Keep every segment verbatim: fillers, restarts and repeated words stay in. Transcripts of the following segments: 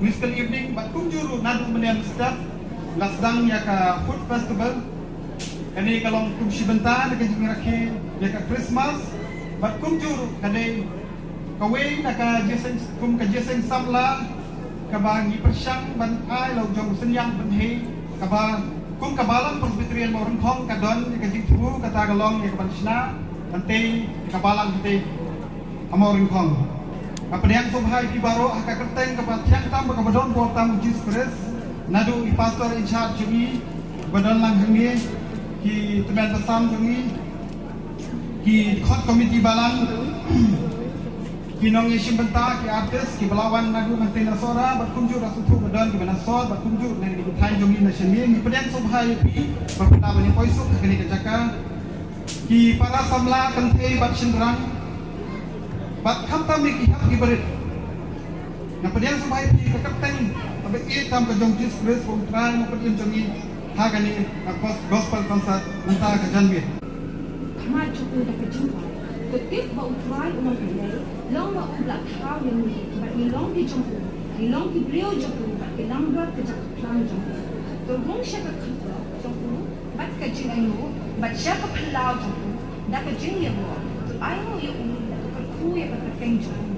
Musical evening, bad kumjuh ruh naduh mynne mynstep la sdang ïa ka food festival. Kane ka long kum shi bynta na ka jingrakhe ïa ka Christmas, bad kumjuh ruh ka dei kawei na ka jingïaseng, kum ka jingïaseng samla kaba ngi pyrshang ban ai la u jong u synñiang bynhei, kaba kum ka Balang Presbyterian Mawryngkhong ka don ïa ka jingthmu kata ka long ïa ka ban shna ban tei ïa ka Balang hangtei ha Mawryngkhong. Nga pdiang sngewbha ïa phi baroh ha ka kyrteng kaba thiang tam bad kaba don bor tam u Jisu Khrist, naduh i pastor in charge jong ngi ba don lang hangne, ki tymmen basan jong ngi, ki dkhot committee balang, ki nongïashim bynta, ki artist kiba la wan naduh nangtei na Sohra, bad kumjuh ruh sngewthuh ba don kiba na sor, bad kumjuh na ki thaiñ jong ngi na shane. Ngi pdiang sngewbha ïa phi ba phi la wan ïa poi suk ha kane ka jaka. Ki para samla kynthei bad shynrang, bad khamtam ïa ki hep ki barit. Nga pdiang sngewbha ïa phi ha ka kyrteng kaba ïeit tam ka jong Jisu Khrist U Trai, U Nongpynim jong ngi, ha kane ka gos-, gospel concert mynta ka janmiet. Khmat jong u da ka jingduwai. Ka tip ba U Trai u nongpynim long, ba u la thaw ïa ngi, bad ngi long ki jong u, ngi long ki briew jong u, bad ki langbrot ka jaka phlang jong u. To rung sha ka kyrteng jong u bad ka jingaiñguh, bad sha ka phyllaw jong u da ka jingïaroh. To ainguh ïa u, to kyrkhu ïa ka kyrteng jong u.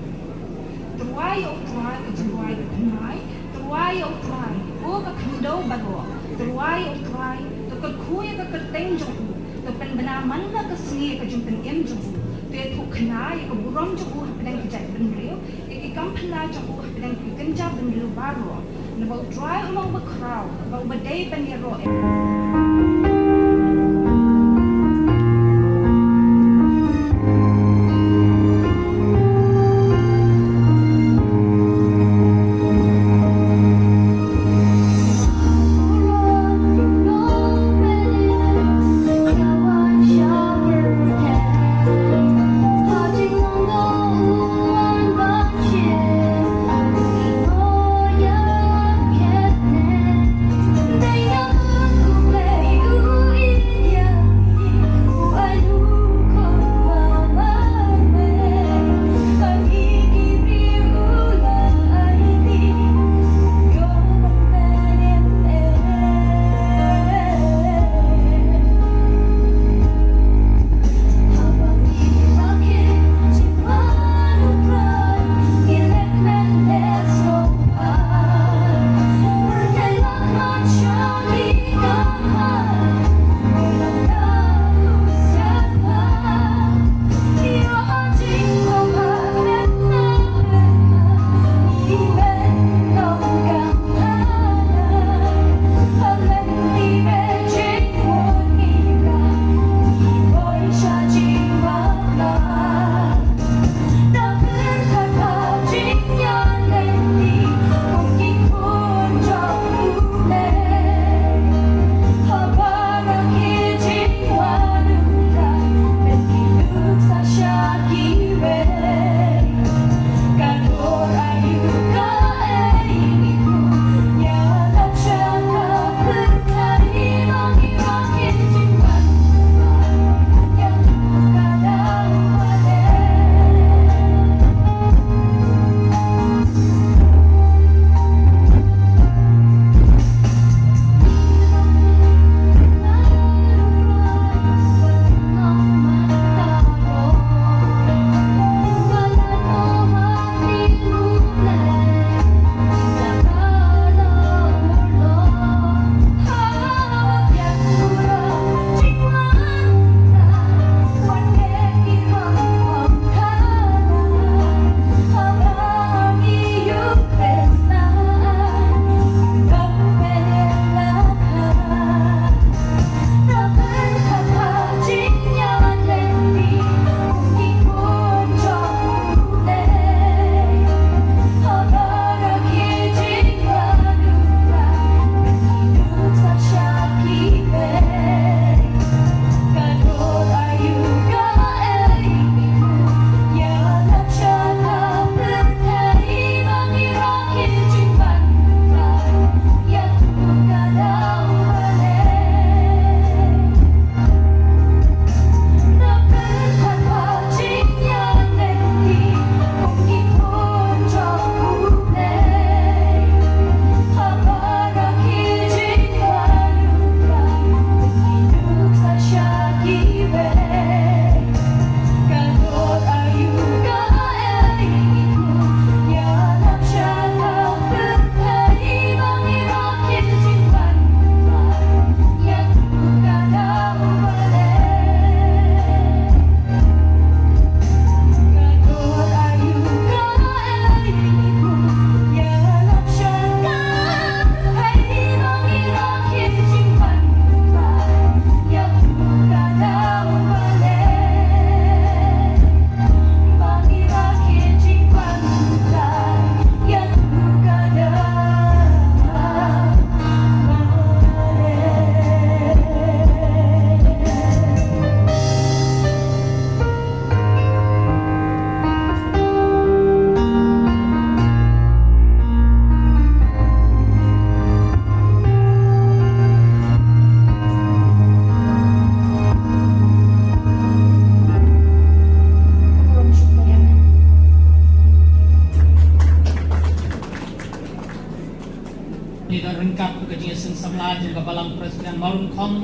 To rwai ïa U Trai ka jingduwai bathymmai. To rwai ïa U Trai, ko ka khyndew baroh. To rwai ïa U Trai, to kyrkhu ïa ka kyrteng jong u. To pynbna man la ka sngi ïa ka jingpynim jong u. To ïathuhkhana ïa ka burom jong u hapdeng ki jaitbynriew, ïa ki kam phylla jong u hapdeng ki kynja bynriew baroh. Naba U Trai u long uba khraw, naba uba dei ban ïaroh. Ngi don ryngkat ka jingïaseng samla jong ka Balang Presbyterian Mawryngkong.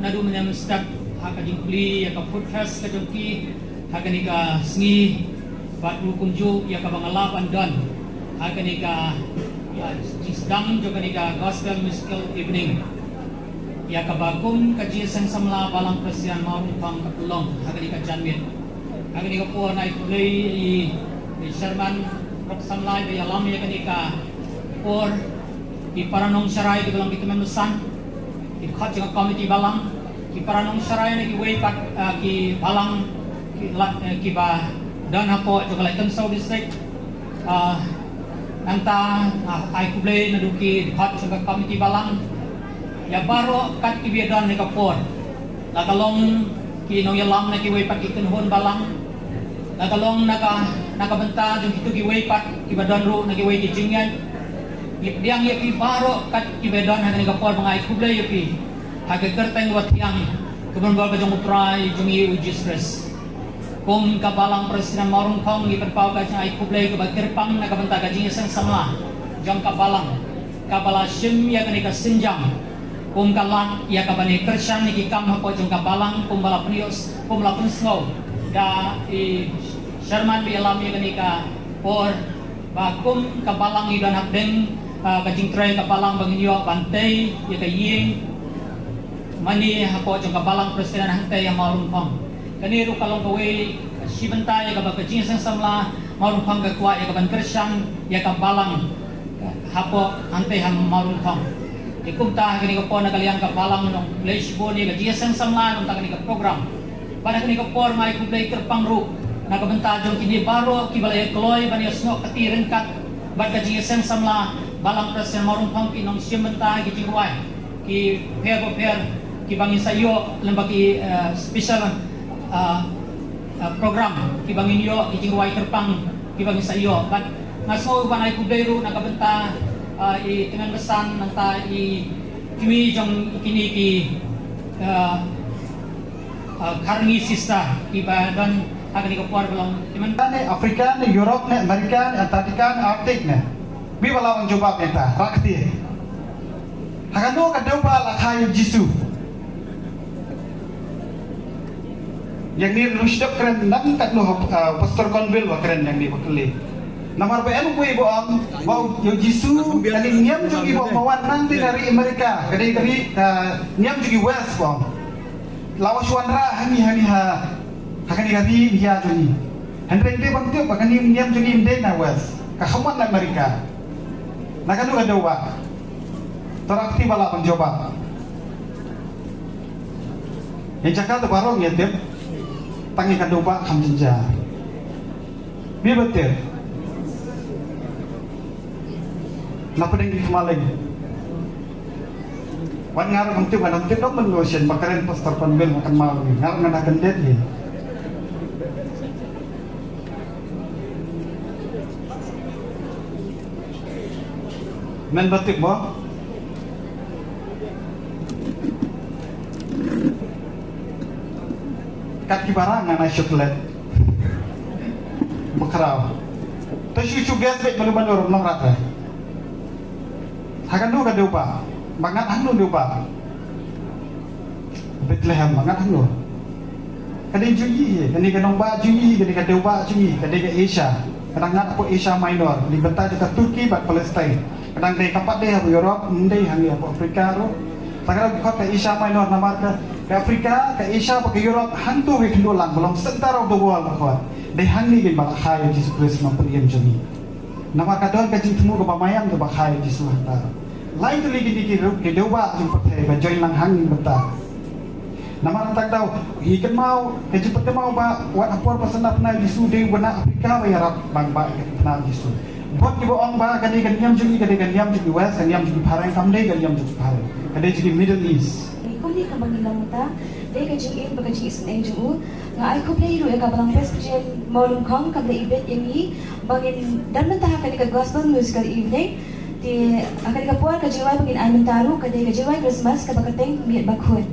Naduh mynne mynstep ha ka jingplie ïa ka food fest ka jong ki ha kane ka sngi, bad ruh kumjuh ïa kaba nga lah ban don ha kane ka, ïa, jingsdang jong kane ka Gospel Musical Evening, ïa kaba kum ka jingïaseng samla Balang Presbyterian Mawryngkong ka pynlong ha kane ka janmiet. Ha kane ka por nga ai khublei ïa i Chairman Rok Samla ba ïalam ïa kane ka por, ki para nongsharai kiba long ki tymmen basan, ki dkhot jong ka komiti balang, ki para nongsharai na kiwei pat, ah, ki balang, ki la, eh, kiba don hapoh jong ka Laitonsou District. Ah, nangta, ah, ai khublei naduh ki dkhot jong ka komiti balang ïa baroh kat kiba ïadon ha ka por. La ka long ki nongïalam na kiwei pat ki kynhun balang, la ka long na ka, na ka bynta jong kito kiwei pat kiba don ruh na kiwei ki jingngeit. Ngi pdiang ïa phi baroh kat kiba don ha kane ka por ba nga ai khublei ïa phi ha ka kyrteng kaba thiang kaba nongwei ka jong U Trai jong ngi U Jisu Khrist. Kum ka Balang Presbyterian Mawryngkong ngi pynpaw ka jingai khublei kaba kyrpang na ka bynta ka jingïaseng samla jong ka balang kaba la shim ïa kane ka sienjam kum ka lad ïa ka ban ïa kyrshan ïa ki kam hapoh jong ka balang, kumba la pynïoh, kumba la pynsngew da i Chairman ba ïalam ïa kane ka por, ba kum ka balang ngi don hapdeng, ah, ka jingtrei ka balang ba ngin ïoh ban tei ïa ka ïing mane hapoh jong ka Balang Presbyterian hangtei ha Mawryngkong. Kane ruh ka long kawei ka shi bynta ïa kaba ka jingïaseng samla Mawryngkong ka kwah ïa ka ban kyrshan ïa ka balang hapoh hangtei ha Mawryngkong. Te kumta ha kane ka por na ka liang ka balang ngi long khublei shibun ïa ka jingïaseng samla na ka bynta kane ka program. Bad ha kane ka por nga ai khublei kyrpang ruh na ka bynta jong kine baroh kiba la ïa kloi ban ïa snoh kti ryngkat bad ka jingïaseng samla Balang Presbyterian Mawryngkong, ki nongshim bynta, ki jingrwai ki pher ba pher kiba ngin sa ïoh, lem bad ki, eh, special, eh, eh, program kiba ngin ïoh, ki jingrwai kyrpang kiba ngin sa ïoh. Bad nga sngew ban ai khublei ruh na ka bynta, eh, i tymmen basan nangta i kmie jong kine ki, eh, eh, Kharngi sister kiba don ha kane ka por ba long tymmen. Ne Africa, ne Europe, ne America, ne Antarctica, ne Arctic, ne. Phi ba lah ban jubab mynta, rah kti. Ha kano ka dewbah la kha ïa u Jisu? Ïa ngi ruh sdang kren nang katno, ah, Pastor Conville ba kren ïa ngi ba kylli. Namar ba em uwei ba ong ba ïa u Jisu, ka niam jong ngi ba ong ba wan nangta na ri America, ka dei ka ri, ah, niam jong ngi West ba ong. La wan shuwa wanrah ha ngi, ha ngi ha, ha kane ka ri India jong ngi. Hynrei dei ban tip ba kane niam jong ngi ym dei na West, ka kham wan na America. Na kano ka dewbah? To rah kti ba lah ban jubab. Ïa jaka te baroh ngi tip. Tang ïa ka dewbah kham jynjar. Phi ba tip. Na pdeng ki khmaleng. Wan nga ruh ngam tip, ngam tip dong ban ong shen ba kren Pastor Conville, nga kynmaw ïa nga ruh, nga na kyndit ïa. Men ba tip mo. Kat ki barang nga na shu klet. Ba khraw. Te shu shu gas bek manu manu rum nong rat eh. Ha kano ka dewbah? Ba ngat hangno dewbah? Bethlehem, ba ngat hangno? Ka dei jong ngi, kane ka nongbah jong ngi, kane ka dewbah jong ngi, ka dei ka Asia. Ka dang ngat hapoh Asia Minor, kane bynta jong ka Turkey bad Palestine. Ka dang dei kam pat dei hapoh Europe, ym dei hangne hapoh Africa ruh. Sa ka dang khot ka Asia Minor namar ka, ka Africa, ka Asia bad ka Europe, hangto ka kynduh lang, ba long center of the world ka khot. Dei hangne kein ba la kha ïa u Jisu Khrist nongpynim jong ngi. Namar ka don ka jingthmu kaba maïan kaba kha ïa u Jisu hangta. Lai tylli kine ki ruh ki dewbah jong pyrthei ba join lang hangne mynta. Namar hangta ka daw ngi kynmaw ka jingpynkynmaw ba wat ha por ba shen la pynai u Jisu dei u ba na Africa ba ïarap ban bah ïa ka pynai u Jisu. Bad kiba ong ba kane ka niam jong ngi ka dei ka niam jong ki West, ka niam jong ki phareng, kam dei ka niam jong ki phareng. Ka dei jong ki Middle East. Kumne kaba ngi long mynta, dei ka jingim bad ka jingisynei jong u. Nga ai khublei ruh ïa ka Balang Presbyterian Mawryngkong kaba la ibit ïa ngi ba ngin don mynta ha kane ka Gospel Musical Evening. Te ha kane ka por ka jingrwai ba ngin ai mynta ruh ka dei ka jingrwai Christmas kaba kyrteng Miet Bakhuid.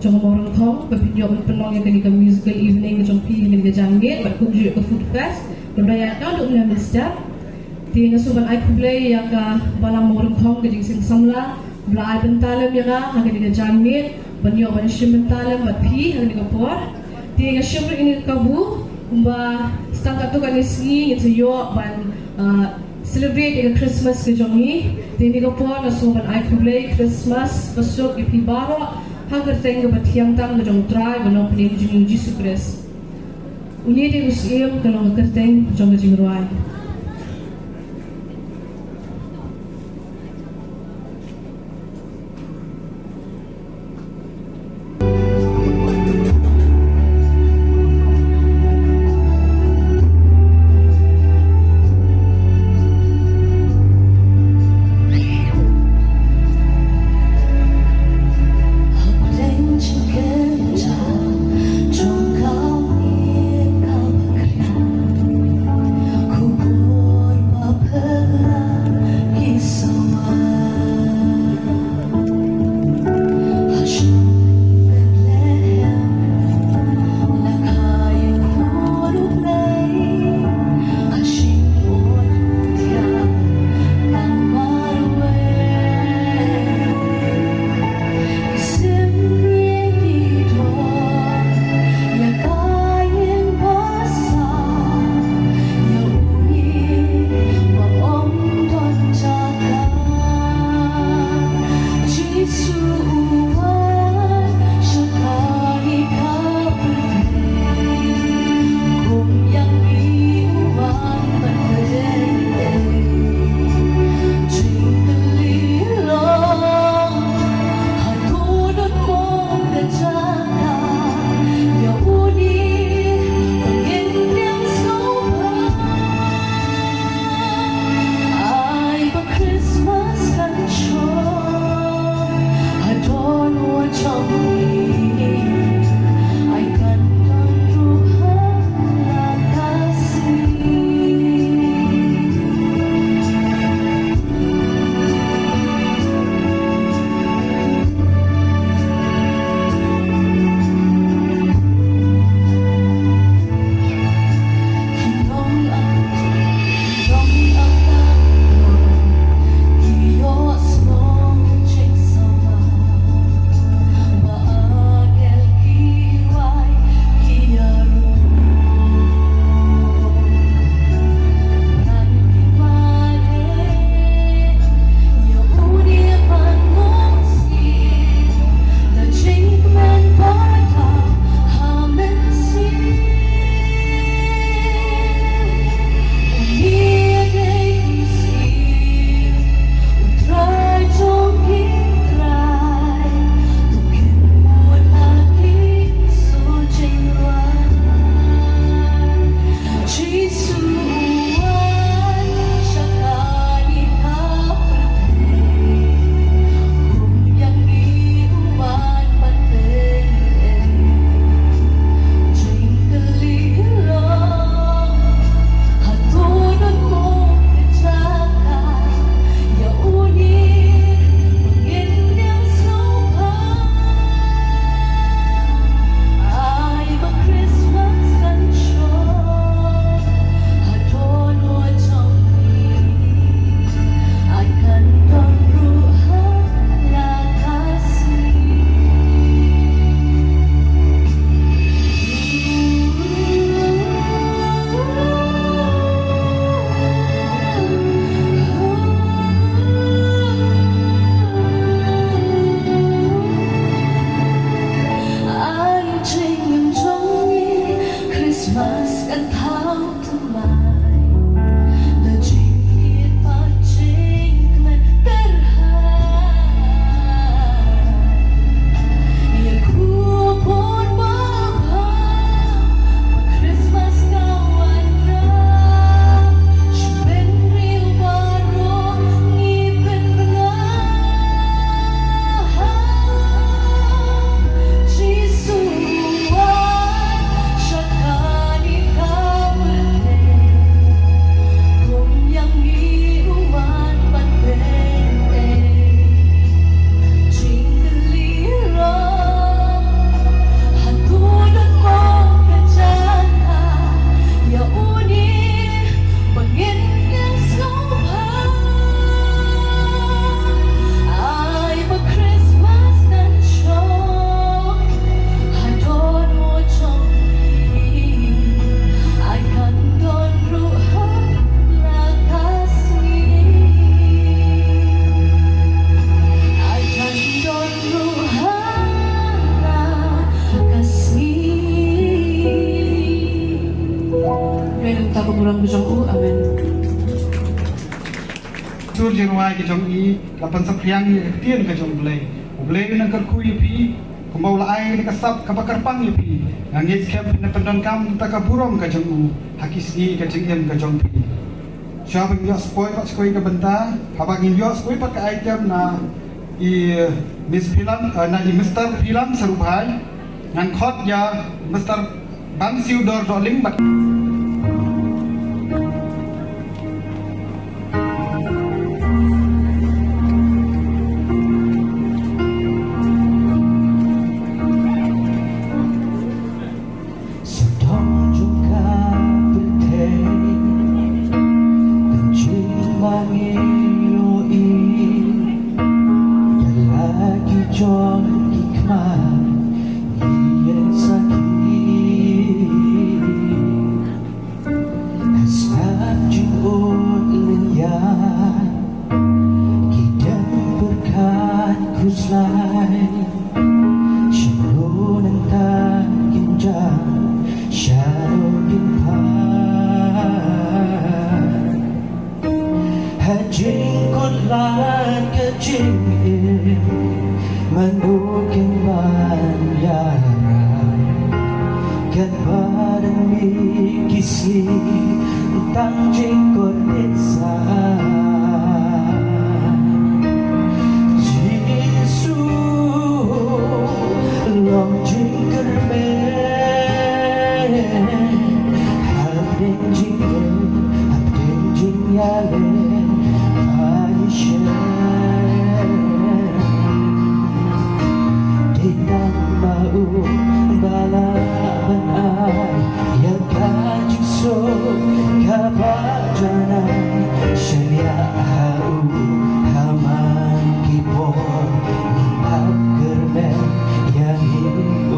jong ka Mawryngkhong ba phin ïoh ban pynlong ïa kane ka musical evening jong phi ha kane ka janmiet bad kumjuh ka food fest kaba ïaid naduh mynne mynstep. Te nga sngewbha ban ai khublei ïa ka Balang Mawryngkhong, ka Jingseng Samla, ba la ai bynta lem ïa nga ha kane ka janmiet ban ïoh ban shim bynta lem bad phi ha kane ka por. Te nga shim ruh ïa kane ka kabu kumba tang katto katne sngi ngin sa ïoh ban, ah, celebrate ïa ka Christmas ka jong ngi. Te ha kane ka por nga sngewbha ban ai khublei Christmas basuk ïa phi baroh ha ka kyrteng kaba thiang tam ka jong U Trai bad Nongpynim jong ngi U Jisu Khrist. Une dei u syiem, ka long ka kyrteng jong ka jingrwai. Jingruwai ka jong i la pynsaphriang ïa ka ktien ka jong U Blei. U Blei un nang kyrkhu ïa phi kumba u la ai ïa ka sap kaba kyrpang ïa phi. Nga ngeit skhem phin nang pyndonkam da ka burom ka jong u ha ki sngi ka jingim ka jong phi. Shuwa ban ïoh spoi pat shuwa ka bynta, haba ngin ïoh spoi pat ka item na i Miss Philam, eh, na i Mister Philam Sarubhai. Ngan khot ïa Mister Bang Siu Dor Dohling bad Sdang jong ka pyrthei, pynjin ma ngi ïohi, da la ki jong ki khmat, ngi ïeng sakhi. Ha sap jingud lynñiar, ki dem pyrkhat khuslai. Shano nangta kin jan, shano kin pan. Ha jingkut lad ka jingim, mano kin ban ïarap. Katba dang mih ki sngi, tang jingkordit sa. Jisu, long jingkyrmen hapdeng jingeh, hapdeng jingïaleh, ai shem. Dei tang ma u ba lah ban ai ïa ka jingsuk kaba janai. Shaniah ha u ha man ki por, ngin ap kyrmen ïa ngi,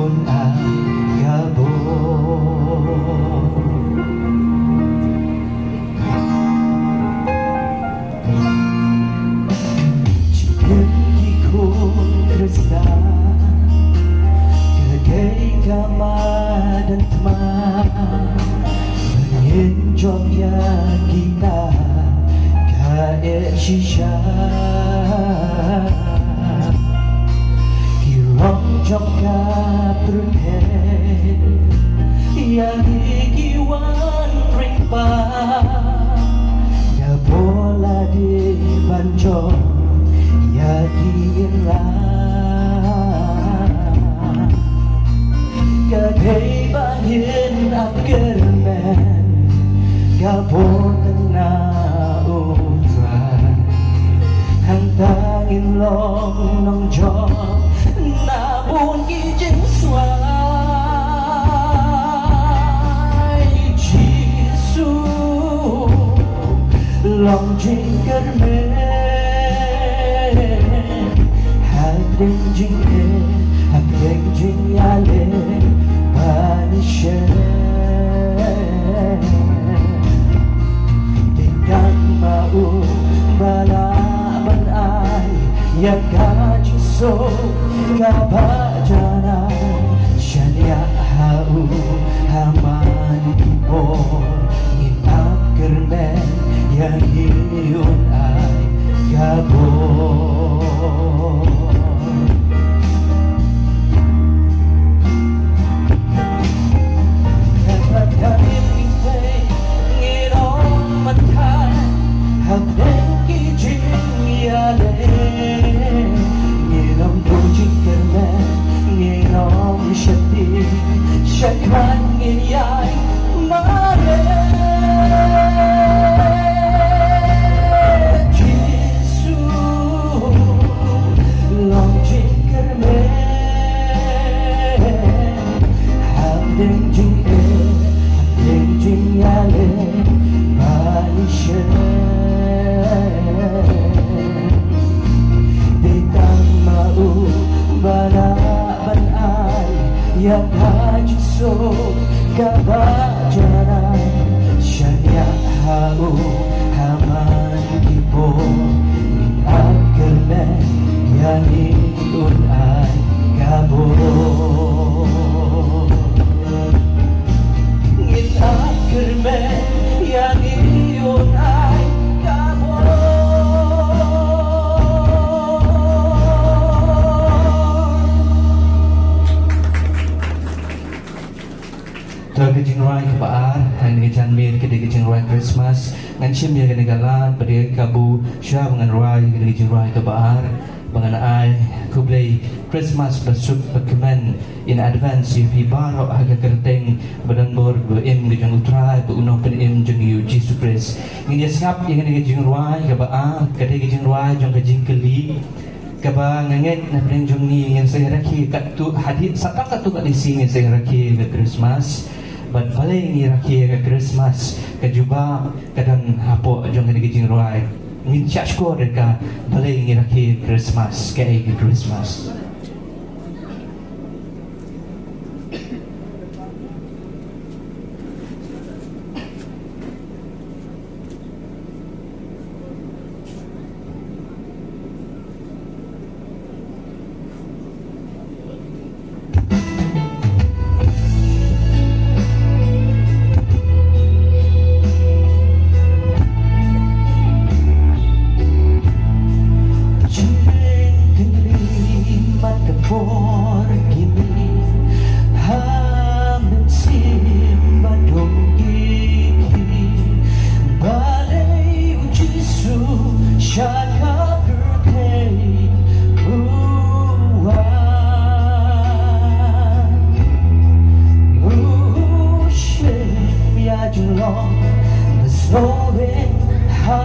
un ai ka bor. Jingim ki khun Khristan ka dei ka madan thma, ba ngin jop ïa kita ka eh shisha. Ki rong jong ka pyrthei ïa ngi ki wan ring bam, da bor la dei ban jop ïa ki ngin lah. Ka dei ba ngin ap kyrmen ka bor tang na U Trai. Hangta ngin long nongjop na bun ki jingswai. Jisu, long jingkyrmen hapdeng jingeh, hapdeng jingïaleh ban shem. Dei tang ma u ba lah ban ai ïa ka jingsuk kaba janai. Shaniah ha u ha man ki por, ngin ap kyrmen ïa ngi, un ai ka bor. Hapdeng ki jingïaleh, ngin ym duh jingkyrmen, ngin ym sheptieng, shakhmat ngin ïaid mareh. Jisu, long jingkyrmen hapdeng jingeh, hapdeng jingïaleh ban shem. Dei tang ma u ba lah ban ai ïa ka jingsuk kaba janai. Shaniah ha u ha man ki por, ngin ap kyrmen ïa ngi, un ai ka bor. Ngin ap kyrmen ïa ngi, un ai ka bor. Janmiet ka dei ka jingrwai Christmas. Ngan shim ïa kane ka lad ba dei kabu shuwa ba ngan rwai ïa kane ka jingrwai kaba ar, ba ngan ai khublei Christmas ba suk ba kmen in advance ïa phi baroh ha ka kyrteng ba don bor ba im ka jong U Trai bad U Nongpynim jong ngi U Jisu Khrist. Ngin ïa sngap ïa kane ka jingrwai kaba ar, ka dei ka jingrwai jong ka jingkylli. Kaba nga ngeit na pdeng jong ngi ngin sa ïa rakhe katto hadien sa tang katto katne sngi ngin sa ïa rakhe ïa ka Christmas. Bad balei ngi rakhe ïa ka Christmas, ka jubab ka don hapoh jong kane ka jingrwai. Ngin shah shkor ïa ka, balei ngi rakhe ïa ka Christmas, kaei ka Christmas. Jingkylli man ka por kine ha mynsiem ba dum ki, balei U Jisu sha ka pyrthei u wan. U shim ïa jinglong ba sngewbha ha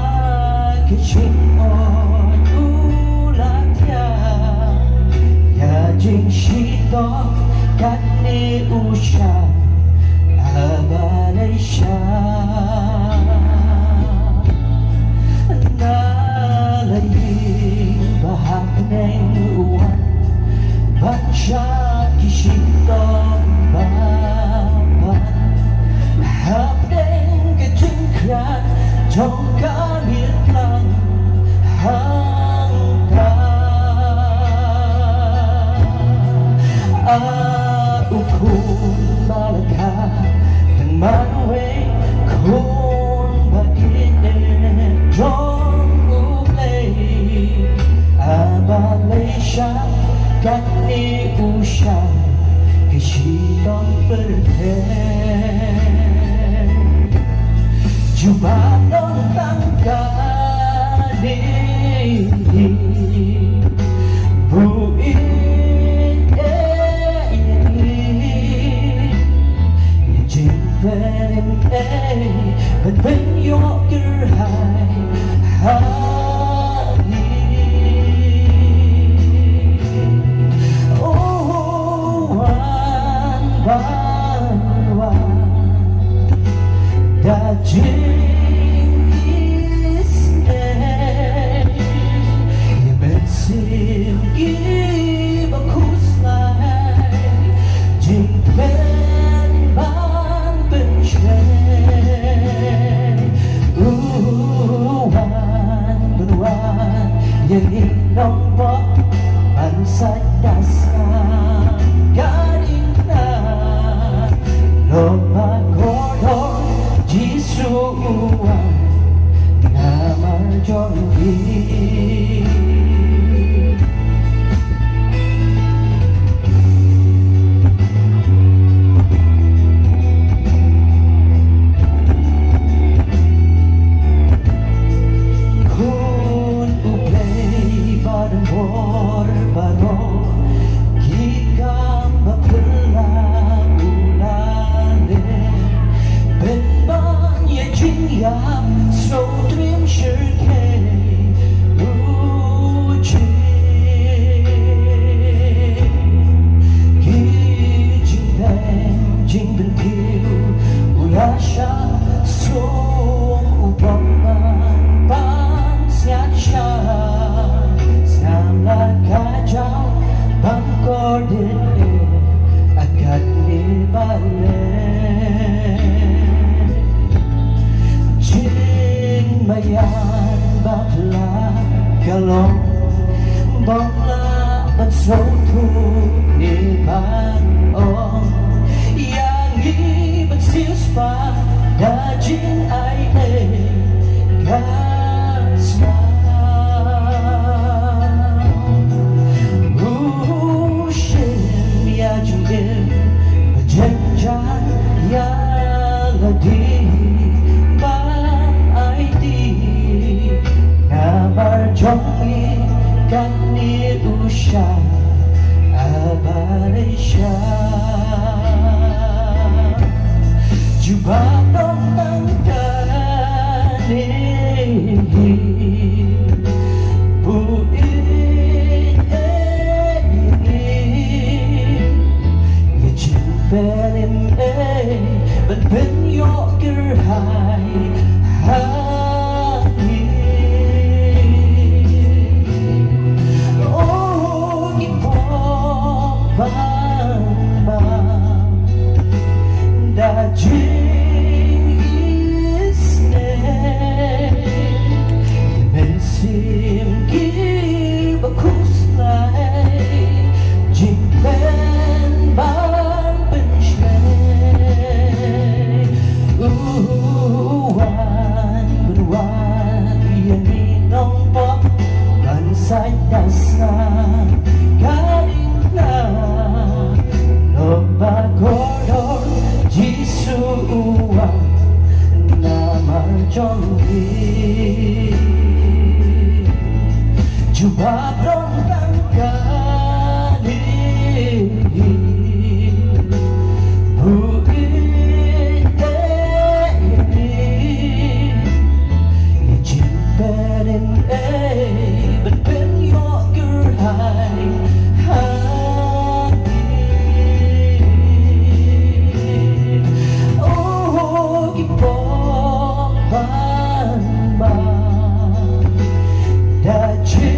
ka jingmut, u la thiah ïa jingshitom, kane u shah ha balei shah. Na la ïing ba ha bneng u wan ban shah ki shitom ba ban ha bneng ka jingkhriat jong ka miet lang hangta. A u khun ba la kha tang marwei, khun ba ïeit jong U Blei, a balei shah kane u shah ka shitom pyrthei. Jubab don tang kane, buh ïa ngi, ïa jingpynim ei ban pynïoh kyrhai ha ngi. O wan ban wan da jingisynei ïa mynsiem kiba khuslai, jingpynban pynshai. U wan ban wan ïa ngi nongpop ban sait da sngap ka diengphna. Lok ba kordor Jisu u wan namar jong ngi. Khun U Blei ba don bor baroh, ki kam ba phylla u la leh. Pynban ïa jingïap sngewtriem shyrkhei u jied. Ki jingpynim jingpynim u la shah sum u bym pat ban sngap shah. Sngap la ka jaw ban kordit ha katne balei. Jingmaïan ba phylla ka long ba ym lah ban sngewthuh ne ban ong ïa ngi ban siewspah da jingai ei ka snam. U shim ïa jingim ba jynjar ïa lade. Jubab dong tang kane, bu ïeit ei, ïa jingpynim ei ban pynïoh kyrhai ha ngi. Oh, ki pop ban bam da jingisynei, mynsiem kiba khuslai, jingpynban pynshlei. U wan, u wan ïa ngi nongpop ban sait dasna ka diengphna. Nongpop kordor Jisu u wan namar jong ngi. Jubab dong tang kane, bu ïeit ei, ïa jingpynim ei ban pynïoh kyrhai ha ngi. Oh, ki pop ban bam da jingisynei,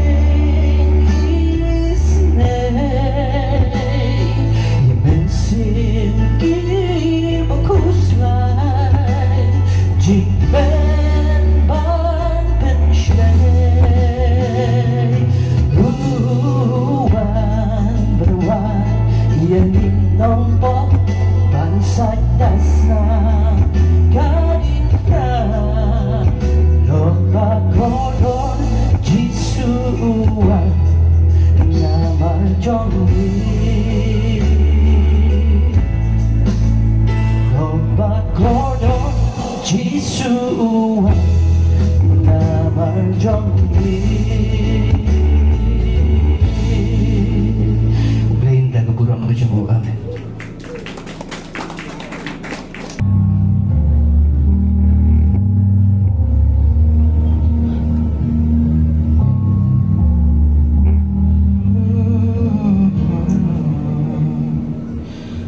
ïa mynsiem kiba khuslai, jingpynban pynshlei. U wan, u wan ïa ngi nongpop ban sait dasna ka diengphna. Nongpop kordor Jisu u wan namar jong ngi. Nongpop kordor Jisu u wan namar jong ngi. Blei da ka burom ka jong u. Amen.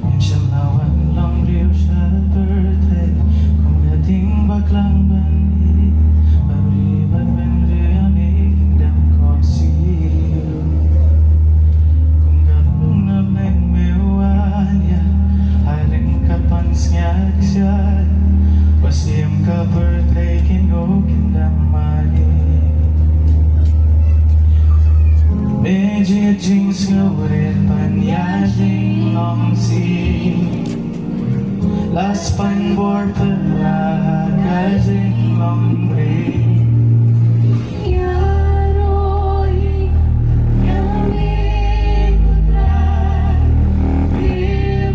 Ngim shym la wan long briew sha pyrthei kum ka dieng ba klang ban ïeit, ba ri bad bynriew ïa me kingdom khohsiew. Kum ka lung na bneng me wan ïa, ha ring ka pansngiat kshaid, ba siem ka pyrthei kin ngop kingdom ma ïeit. Me jied jingsngewrit ban ïa jinglong sih, la spang bor pynlait ka jinglong briew. Ïaroh ïa me ko Trai, me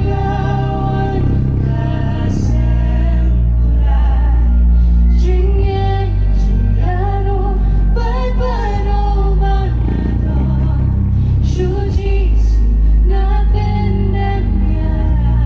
ba wan ka sem Trai. Jingïeit jingïaroh bad baroh ba nga don, sha u Jisu nga pyndem ïa nga.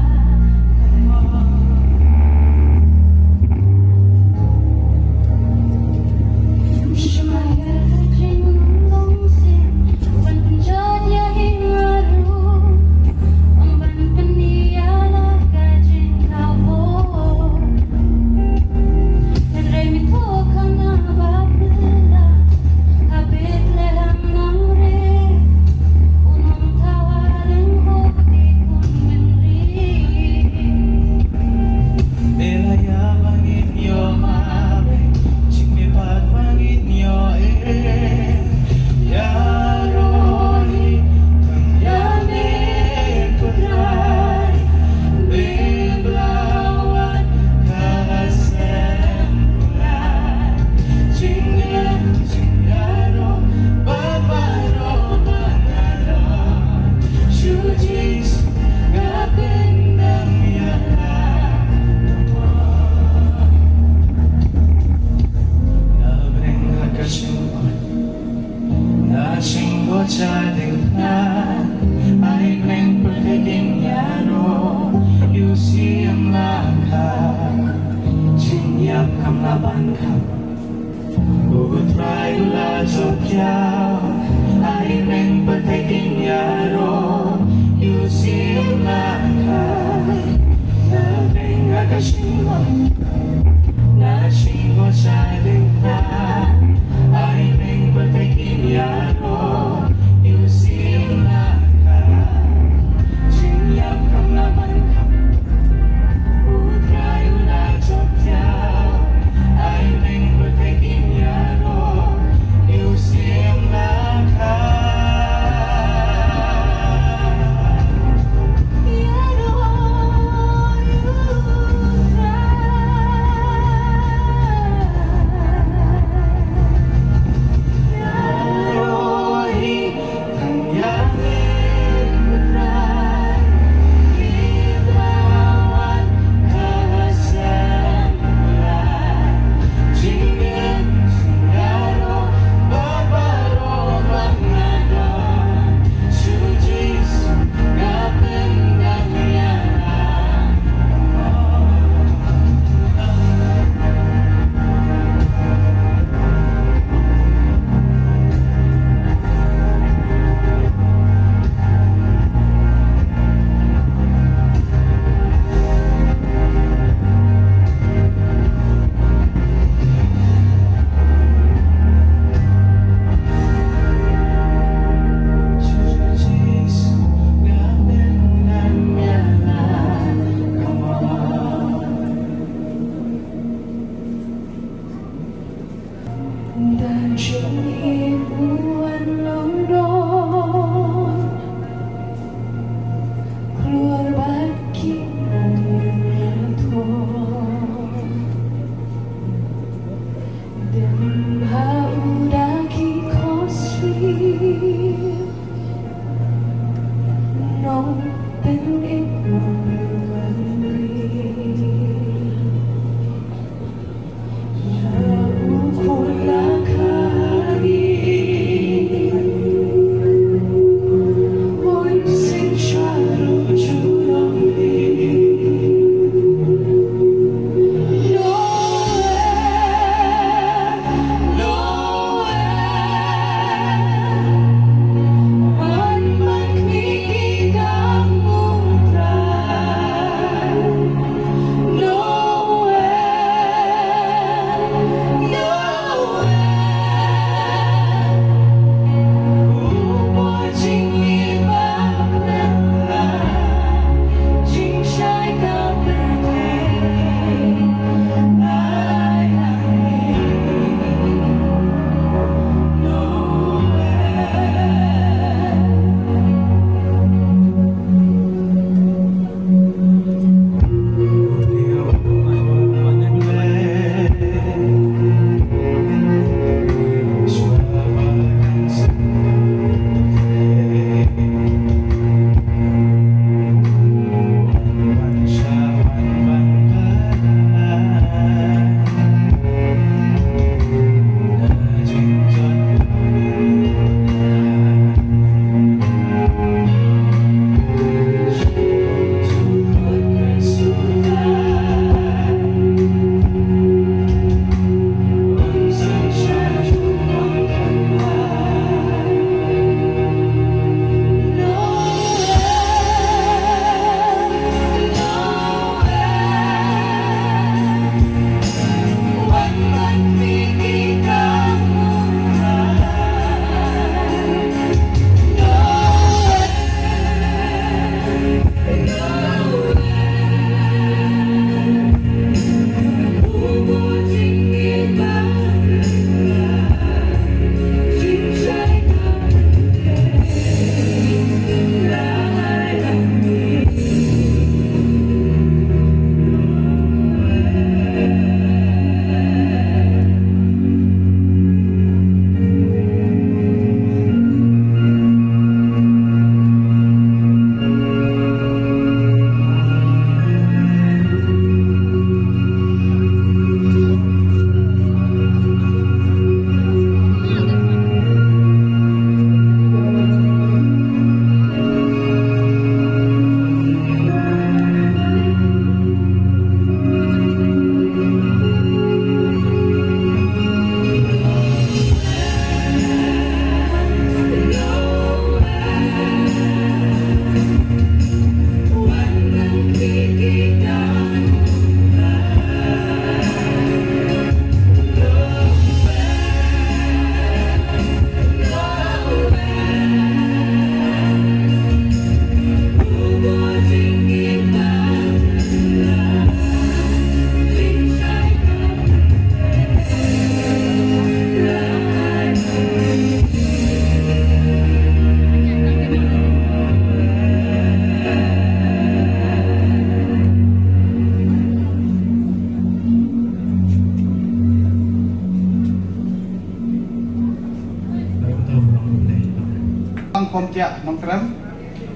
Pom Tiah Nongkrem.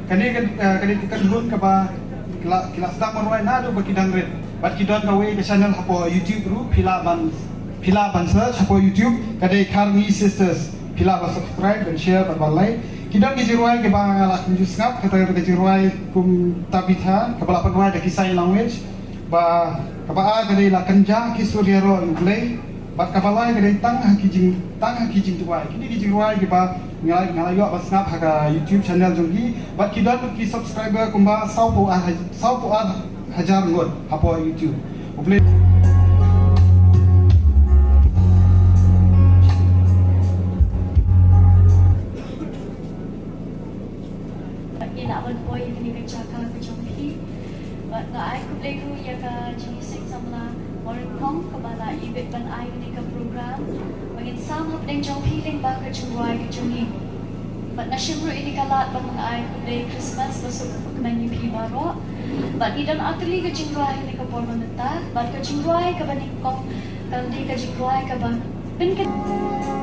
Kane ka, eh, kane ka kynhun kaba ki la, ki la sdang ban rwai naduh ba ki dang rit. Bad ki don kawei ka channel hapoh YouTube ruh, phi lah ban, phi lah ban search hapoh YouTube, ka dei Kharngi Sisters. Phi lah ban subscribe, ban share, bad ban like. Ki don ki jingrwai kiba nga la kumju sngap, kata ka jingrwai kum Tabitha, kaba la pynrwai da ki sign language. Ba, kaba ar ka dei La Kynjah ki Sur Ïaroh ïa U Blei. Bad kaba lai ka dei Tang ha ki jing, Tang ha ki Jingduwai. Kine ki jingrwai kiba nga, nga la ïoh ban sngap ha ka YouTube channel jong ki. Bad ki don ki subscriber kumba sawphew ar haj-, sawphew ar hajar ngut hapoh YouTube. U Blei. Bad ngi lah ban poi ïa kane ka jaka ka jong phi. Bad nga ai khublei ruh ïa ka Jingïaseng Samla Maryngkong kaba la ibit ban ai kane ka program ba ngin sam hapdeng jong phi lyngba ka jingrwai ka jong ngi. Bad nga shim ruh ïa kane ka lad ba nga ai khublei Christmas ba suk ba kmen ïa phi baroh. Bad ngi don artylli ka jingrwai ha kane ka por ba mynta bad ka jingrwai kaba nyngkong ka dei ka jingrwai kaba pynkyndit.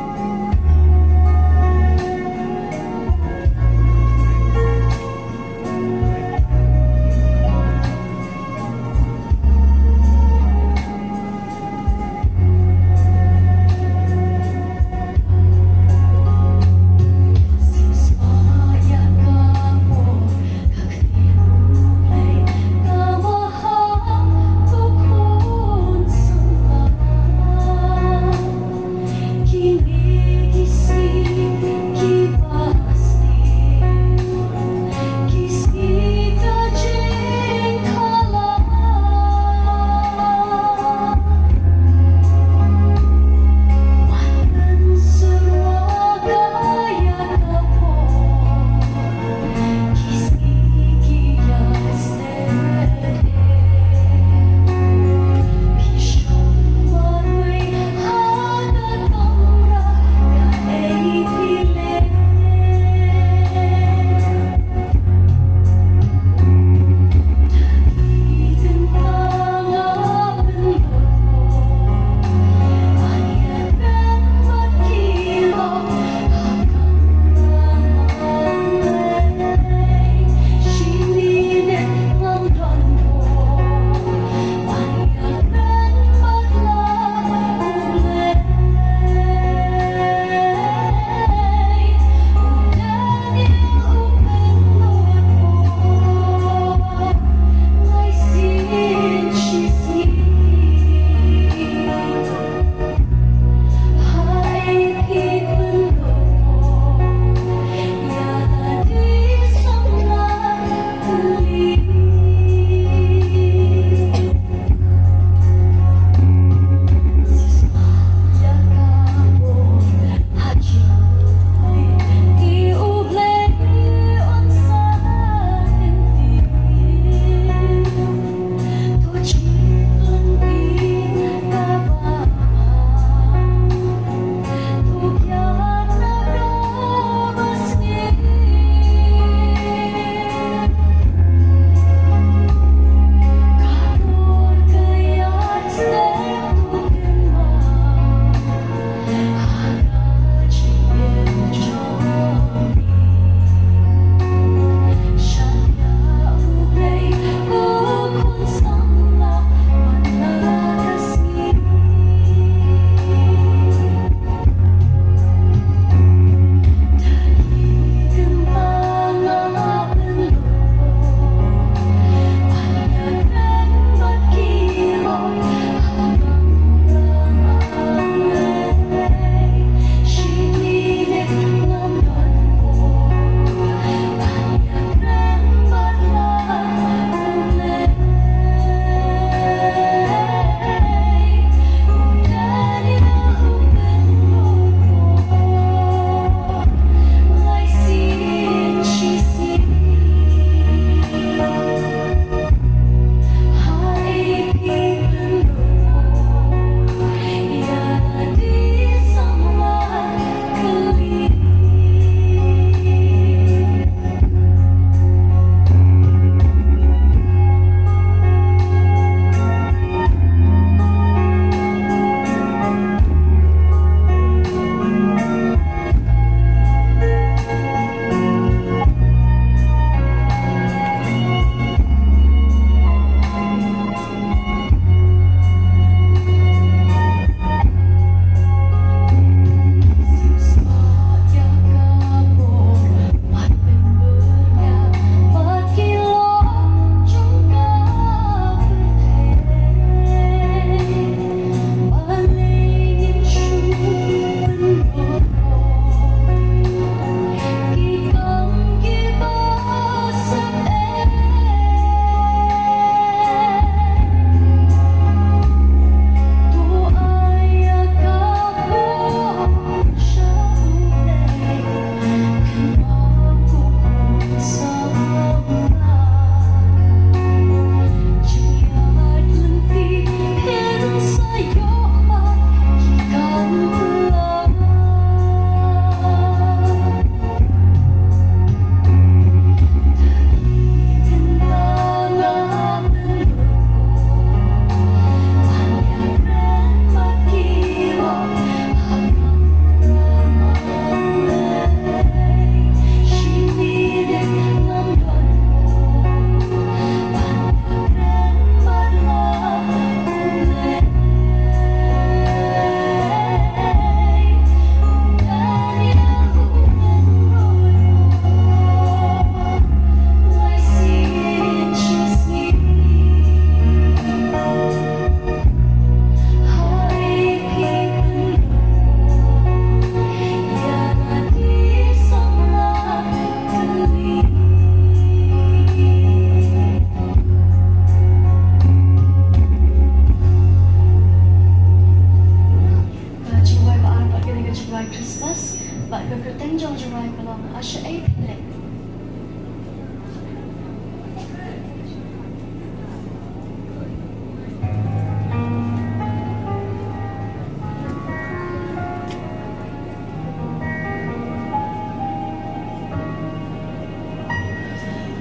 Bad ka kyrteng jong u jong ngi ka long Asha A Philip.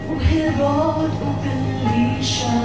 U Herod u kylli sha